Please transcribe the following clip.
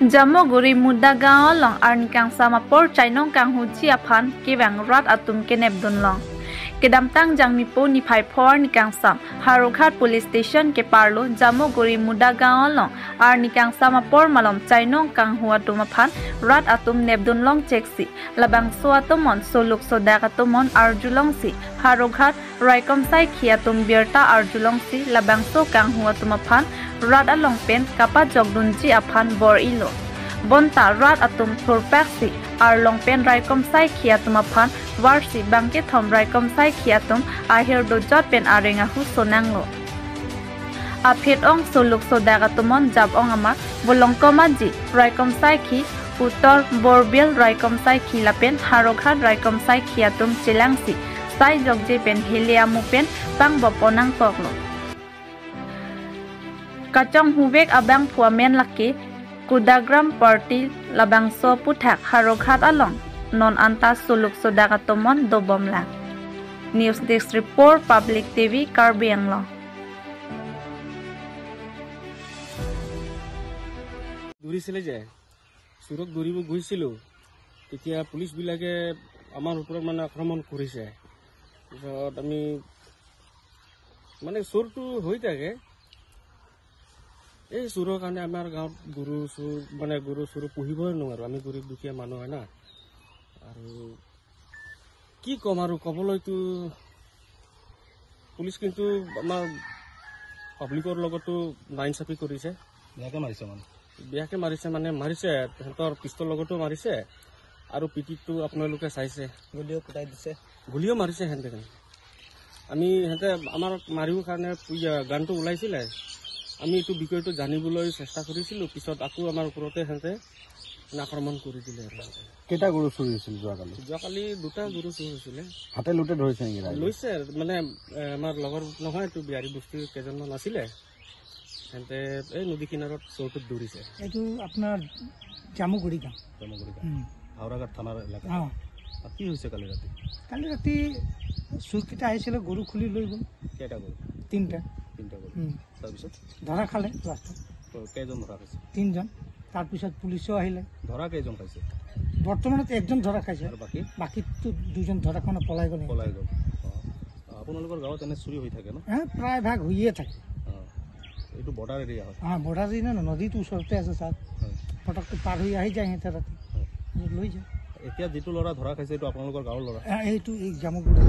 Jamuguri Mudagaon long arnikang sama por chainong kang hu chi aphan kewang rat atum kenep dun long. Kedamtang jangmipo ni phai phor nikang sam Haroghat police station ke parlo Jamuguri Mudagaon long arnikang sama por malom chainong kang hu atum aphan rat atum nepdun long cheksi labang so atumon soluk sodak atumon arjulong si Haroghat Raikomsai khiatum birta arjulong si labang so kang hu atum aphan rat along pen kapa jogdunji aphan bor ilo bonta rat atum thurpak si ar long pen raikomsai khiatum aphan warsi bangke thom raikomsai khiatum ahir do jot pen arenga hu sonanglo aphet ong soluk sodak atumon jab ong ama bolong komaji raikomsai khi uttor borbil raikomsai khilapen Haroghat raikomsai khiatum chilangsi sai jogje pen heliamu pen pang boponang koklo Kachong hubek abang phuamen laki Kudagram party labang so puthak Haroghat along non anta suluk sodakatomon dobomla. News Desk Report, Public TV, Karbi Anglong. দৌৰিছিলে যে চোৰক ধৰিব গৈছিলোঁ, তেতিয়া পুলিচবিলাকে আমাৰ ওপৰত মানে আক্ৰমণ কৰিছে। পিছত আমি মানে চোৰটো হৈ থাকে, এই চোৰৰ কাৰণে আমাৰ গাঁৱত গৰু চোৰ মানে গৰু চোৰ পুহিবই নোৱাৰোঁ। আমি গৰীব দুখীয়া মানুহ হয় না, আৰু কি ক'ম আৰু ক'বলৈতো পুলিচ কিন্তু আমাৰ পাব্লিকৰ লগতো নাইনচাফি কৰিছে। বেয়াকে মাৰিছে মানে, বেয়াকে মাৰিছে মানে মাৰিছে, সিহঁতৰ পিষ্টল লগতো মাৰিছে আৰু পিটিটো আপোনালোকে চাইছে, গুলিও কুটাই দিছে, গুলিও মাৰিছে সিহঁতে। আমি সিহঁতে আমাৰ মাৰিব কাৰণে গানটো ওলাইছিলে, আমি এইটো বিষয়টো জানিবলৈ চেষ্টা কৰিছিলোঁ, পিছত আকৌ আমাৰ ওপৰতে সিহঁতে আক্ৰমণ কৰি দিলে। কেইটা গৰু চুৰি হৈছিল যোৱাকালি? যোৱাকালি দুটা গৰু চুৰি হৈছিলে। হাতে লোটে ধৰিছে নেকি? লৈছে মানে আমাৰ লগৰ নহয়, এইটো বিহাৰী বস্তিৰ কেইজনমান আছিলে, সিহঁতে এই নদী কিনাৰত চোৰটোত ধৰিছে। এইটো আপোনাৰ জামুগুৰি গাঁও, জামুগুৰি গাঁও, হাওৰাঘাট থানাৰ এলেকা। কি হৈছে কালি ৰাতি? কালি ৰাতি চোৰকেইটা আহিছিলে, গৰু খুলি লৈ গ'ল। কেইটা গৰু? তিনিটা। তিনিটা গৰু। তাৰপিছত ধৰা খালে লাষ্টত। কেইজন ধৰা খাইছে? তিনিজন। তাৰপিছত পুলিচো আহিলে। ধৰা কেইজন খাইছে? বৰ্তমানত একজন ধৰা খাইছে, আৰু বাকী বাকীতো দুজন ধৰা খানে পলাই গ'ল। পলাই গ'ল। আপোনালোকৰ গাঁৱত এনে চুৰি হৈ থাকে ন? প্ৰায় ভাগ হৈয়ে থাকে। এইটো বৰ্ডাৰ এৰিয়া হয়? বৰ্ডাৰ এৰিয়া ন, নদীটো ওচৰতে আছে ছাৰ, পটককৈ পাৰ হৈ আহি যায় সিহঁতে, ৰাতি লৈ যায়। এতিয়া যিটো ল'ৰা ধৰা খাইছে এইটো আপোনালোকৰ গাঁৱৰ ল'ৰা? এইটো এই জামুগুৰি।